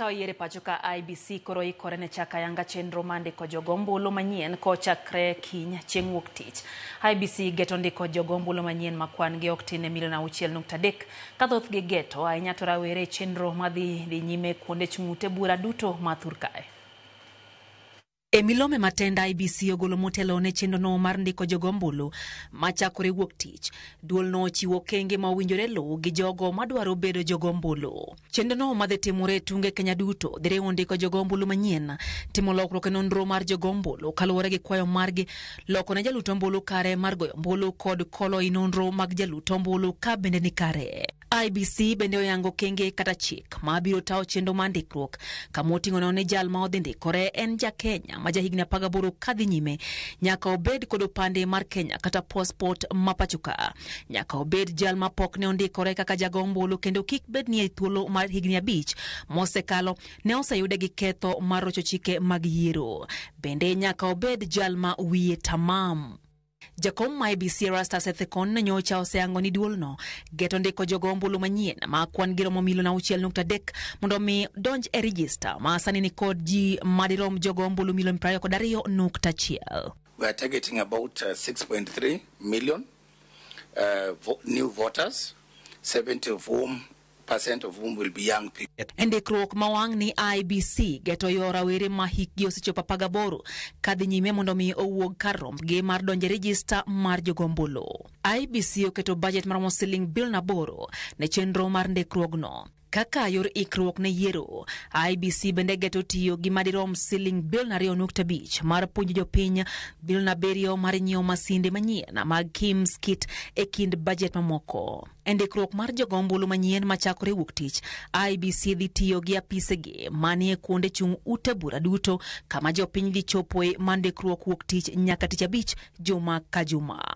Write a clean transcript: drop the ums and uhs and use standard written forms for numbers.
matayo yiero e pacho ka IEBC koro ikore ne chako ayanga chenro mar ndiko jogo ombulu manyien kochakre kiny chieng' wuok tich. IEBC geto ndiko jogo ombulu manyien ma kwan gi ok tin ne milion 6.3 ka thothgi geto ahinya to rawere e chenro madhi dhi nyime kuonde chung' ute bura duto ma thur kae. E milome matend IEBC ogolo motelo ne chenrono mar ndiko jogo ombulu machakore wuok tich, duolno ochiwo okenge ma owinjore luw gi jogo madwaro bedo jogo ombulu. Chenrono madhi timore e tunge Kenya duto dhi riwo ndiko jogo ombulu manyien, timo lokruok e nonro mar jogo ombulu kaluwore gi kwayo margi, loko ne jalut ombulu kare mar goyo ombulu kod kolo i nonro mag jalut ombulu ka bende ni kare. IEBC bende oyango okenge kata chik ma biro tayo chenro mar ndikruok kama oting'o ni jal ma odhi ndikore en ja Kenya ma jahigni 18 kadhi nyime, nyaka obed kod opande mar Kenya kata passport ma pacho ka, nyaka obed jal ma pok ne ondikore kaka jago ombulu kendo kik bed ni e thuolo mar higni 5 mosekalo ne oseyude gi ketho mar rocho chike mag yiero. Bende nyaka obed jal ma wiye tamam. Jakom ma IEBC Erastus Ethekon nyocha oseyango ni duolno geto ndiko jogo ombulu manyien ma kwan gi romo milion 6.3 mondo mi donj e register ma sani ni kod ji madirom jogo ombulu milion 22.1. We are targeting about 6.3 million new voters, 70 of whom percent of whom will be young people. E ndikruok ma wang' ni IEBC geto yo rawere ma hikgi osechopo 18 kadhi nyime mondo mi owuog kar rombgi mar donjo e rejista mar jogo ombulu. IEBC oketo budget maromo siling bilion 8 ne chenro mar ndikruogno. Kaka yor ikruok ne yiero, IEBC bende geto tiyo gi madirom siling bilion 2.5 mar puonjo jopiny, bilion 7 mar nyiewo masinde manyien mag KIEMS kit e kind budget mamoko. E ndikruok mar jogo ombulu manyien machakore wuok tich, IEBC dhi tiyo gi apisegi manie kuonde chung' ute bura duto kama jopiny dhi chopoe mar ndikruok wuok tich nyaka tich abich juma ka juma.